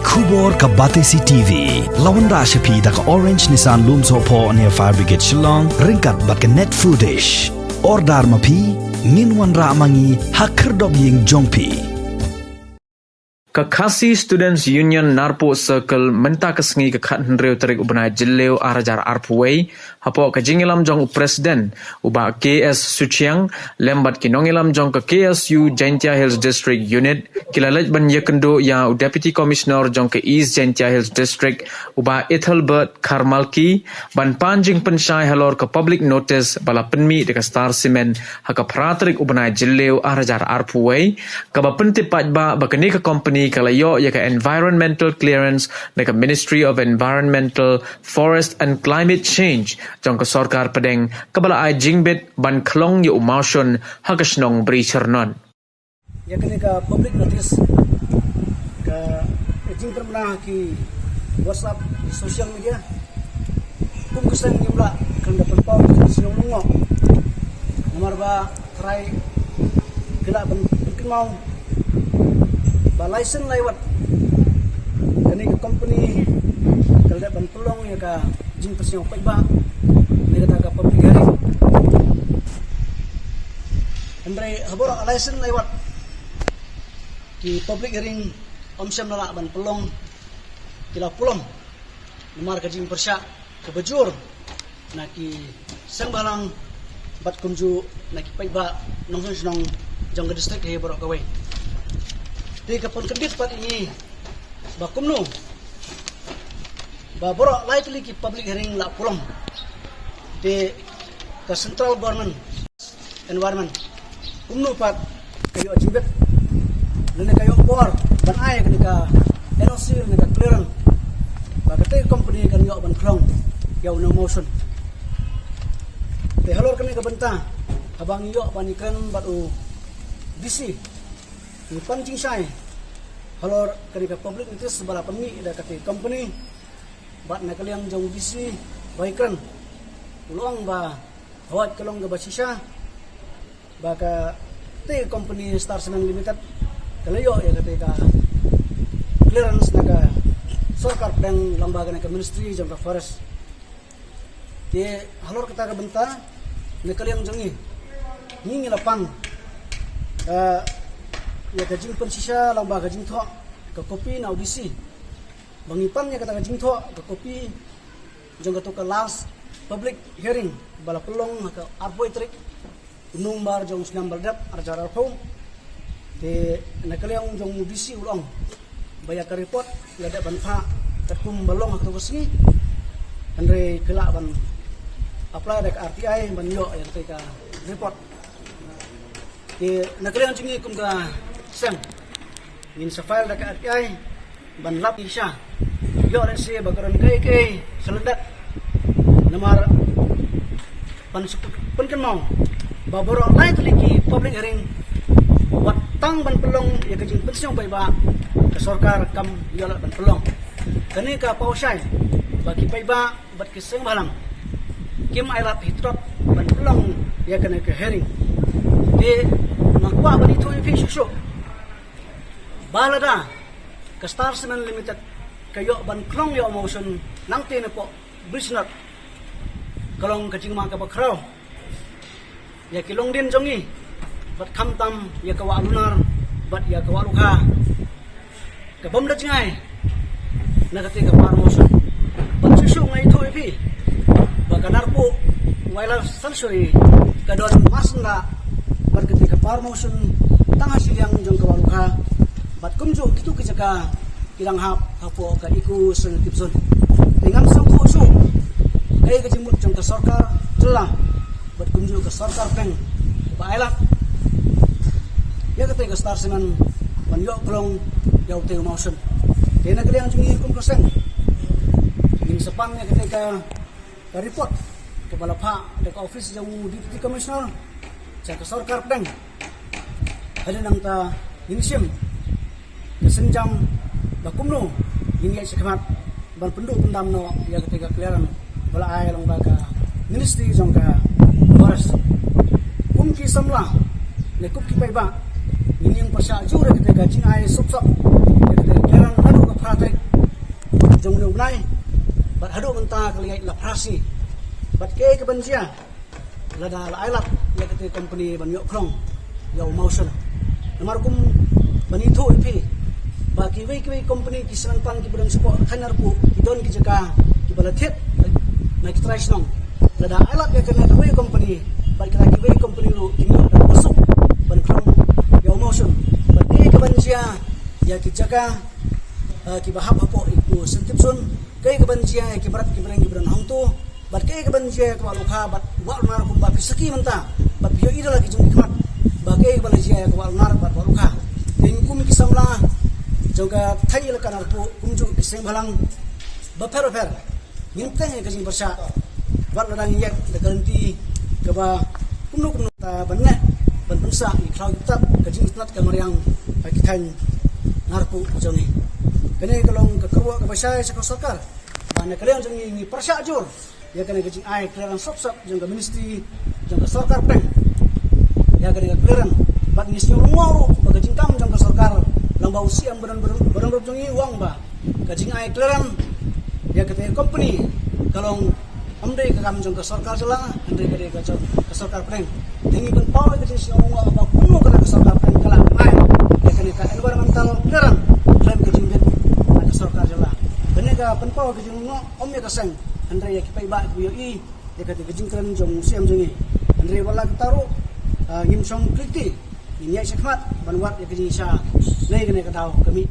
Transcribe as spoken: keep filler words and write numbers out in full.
Khubor ka Batesi T V. La wanrah sha phi da ka Orange Nissan Lumsohphoh near Fire Brigade Shillong, ryngkat bad ka Net Foodish. Order ma phi, ngin wanrah ma ngi ha khyrdop ïing jong phi. Ka Khasi Students Union Narpuh Circle mynta ka sngi ka khathynriew tarik u bnai Jylliew ar hajar arphew wei, hapoh ka jingïalam jong u President, u Bah K S Suchiang, lem bad ki nongïalam jong ka K S U Jaintia Hills District Unit, ki la leit ban ïakynduh ïa u Deputy Commissioner jong ka East Jaintia Hills District, u Bah Ethelbert Kharmalki, ban pan jingpynshai halor ka public notice ba la pynmih da ka Star Cement ha ka phra tarik u bnai Jylliew ar hajar arphew wei, kaba pyntip paidbah ba kane ka company ka la ïoh ïa ka environmental clearance na ka Ministry of Environmental, Forest and Climate Change jong ka sorkar pdeng, kaba la ai jingbit ban khlong ïa u mawshun ha ka shnong Bri Chyrnot. Ïa kane ka public notice ka jingpynbna ki WhatsApp, ki social media. Kum ka seng ngim lah khlem da pynpaw ka jingsngew lyngngoh. Namar ba trai ki lah ban pynkynmaw ba lai sien lai wat kane ka company ka la dep ban pynlong ïa ka jingpynsngew paidbah na kata ka public hearing. Hynrei ha baroh lai sien lai wat ki public hearing ym shym la lah ban pynlong, ki la pulom namar ka jingpyrshah kaba jur na ki seng bhalang bad kumjuh na ki paidbah nongshong shnong jong ka district hi baroh kawei. Te ka pynkyndit pat ïa ngi ba kumno ba baroh lai tylli ki public hearing la pulom, te ka central government environment kumno pat ka ïoh jingbit lane ka ïoh bor ban ai kane ka N O C lane ka clearance ba kata ka company kan ïoh ban khlong ïa une u mawshun. Te halor kane ka bynta haba ngi ïoh ban ïakren bad u D C, ngi pan jingshai halor kane ka public notice ba la pynmih da kata ka company. Bad na ka liang jong u D C ba ïakren, u la ong ba hawai ka long kaba shisha ba kata ka company Star Cement Limited ka la ïoh ïa kata ka clearance na ka sorkar pdeng lyngba kane ka ministry jong ka forest. Te halor kata ka bynta na ka liang jong ngi, ngi ngi la pan, eh, ïa ka jingpynshisha lyngba ka jingthoh ka copy na u D C. Ba ngi pan ïa kata ka jingthoh ka copy jong kato ka last public hearing ba la pynlong ha ka arphew tarik u November jong u snem ba la dep, ar hajar arphew. Te na ka liang jong u D C u la ong ba ïa ka report la dep ban phah katkum ba long ha kato ka sngi. Hynrei ki lah ban apply da ka R T I ban ïoh ïa kata ka report. Te na ka liang jong ngi kum ka seng, ngin sa file da ka R T I ban lap ïa sha, ïoh lehse ba ka don kaei kaei sha lyndet. Namar ban shu pynkynmaw ba baroh lai tylli ki public hearing wat tang ban pynlong ïa ka jingpynsngew paidbah, ka sorkar kam ïoh lad ban pynlong. Kane ka paw shai ba ki paidbah bad ki seng bhalang kim ailad hi trot ban pynlong ïa kane ka hearing. Te nga kwah ban ïathuh ïa phi shuh shuh ba lada ka Star Cement Limited ka ïoh ban khlong ïa u mawshun nangta napoh Bri Chnot, ka long ka jingma kaba khraw ïa ki longdien jong ngi bad khamtam ïa ka Wah Lunar bad ïa ka Wah Lukha. Ka bym da jngai na kata ka par mawshun. Bad shuh shuh nga ïathuh ïa phi ba ka Narpuh Wildlife Sanctuary ka don masnda bad kata ka par mawshun tang ha shiliang jong ka Wah Lukha. Bad kumjuh kito ki jaka ki dang hap hapoh ka eco sensitive zone. Te ngam sngewthuh shuh kaei ka jingmut jong ka sorkar jylla bad kumjuh ka sorkar pdeng ba ailad ïa kata ka Star Cement ban ïoh khlong ïa uta u mawshun. Te na ka liang jong ngi kum ka seng, ngin sa pan ïa kata ka, ka report kaba la phah da ka office jong u Deputy Commissioner sha ka sorkar pdeng. Hadien nangta ngin shim ka sienjam ba kumno ngin ïaid shakhmat ban pynduh pyndam noh ïa kata ka clearance ba la ai lyngba ka Ministry jong ka Forest. Kum ki samla ne kum ki paidbah, ngin ïeng pyrshah jur ïa kata ka jingai sop sop ïa kata ka clearance naduh ka phra tarik jong u bnai, bad haduh mynta ka la ïaid la phra sngi. Bad kaei kaban jia lada la ai lad ïa kata ka company ban ïoh khlong ïa u Mawshun. Namar kumba ngi ïathuh ïa phi ba kiwei kiwei company ki seng pan kiba don shapoh Khainarpuh ki don ki jaka kiba la thied na ki trai shnong. Lada ai lad ïa kane kawei company bad kita kiwei company ruh kin ïoh da ka suk ban khlong ïa u Mawshun. Bad kaei kaban jia ïa ki jaka, eh, kiba hap hapoh ïa u Syntip Zone, kaei kaban jia ïa ki brat ki breng kiba don hangto, bad kaei kaban jia ïa ka Wah Lukha bad Wah Lunar kumba phi sakhi mynta bad phi ïohi da la ki jong ki khmat ba kaei kaba la jia ïa ka Wah Lunar bad Wah Lukha. Te ngi kum ki samla jong ka thaiñ ïalehkai Narpuh kumjuh ki seng bhalang bapher bapher, ngim teng ïa ka jingpyrshah wat lada ngi ïaid da ka lynti kaba kumno kumno ta ban leh ban pynsah ïa ki khlaw ki ktah ka jingïaseng ka mariang ha ki thaiñ Narpuh jong ngi. Kane ka long ka kyrwoh kaba shai sha ka sorkar ba na ka liang jong ngi ngi pyrshah jur ïa kane ka jingai clearance sop sop jong ka ministry jong ka sorkar pdeng ïa kane ka clearance. Bad ngi sngewnguh ruh ba ka jingkam jong ka sorkar, lyngba u C M ba don, ba don, ba don ruh jong ngi u ong ba ka jingai clearance ïa kata ka company ka long ym dei ka kam jong ka sorkar jylla, hynrei ka dei ka jong ka sorkar pdeng. Te ngi pynpaw ïa ka jingsngewnguh ba kumno ka sorkar pdeng ka la ai ïa kane ka environmental clearance khlem ka jingbit na ka sorkar jylla. Kane ka pynpaw ïa ka jingnguh ym ïa ka seng, hynrei ïa ki paidbah kiba ïohi ïa kata ka jingkren jong u C M jong ngi. Hynrei wat la katta ruh, ah, ngim shong khlem kti, ngin ïaid shakhmat ban wad ïa ka jingshai lei kane ka daw ka mih.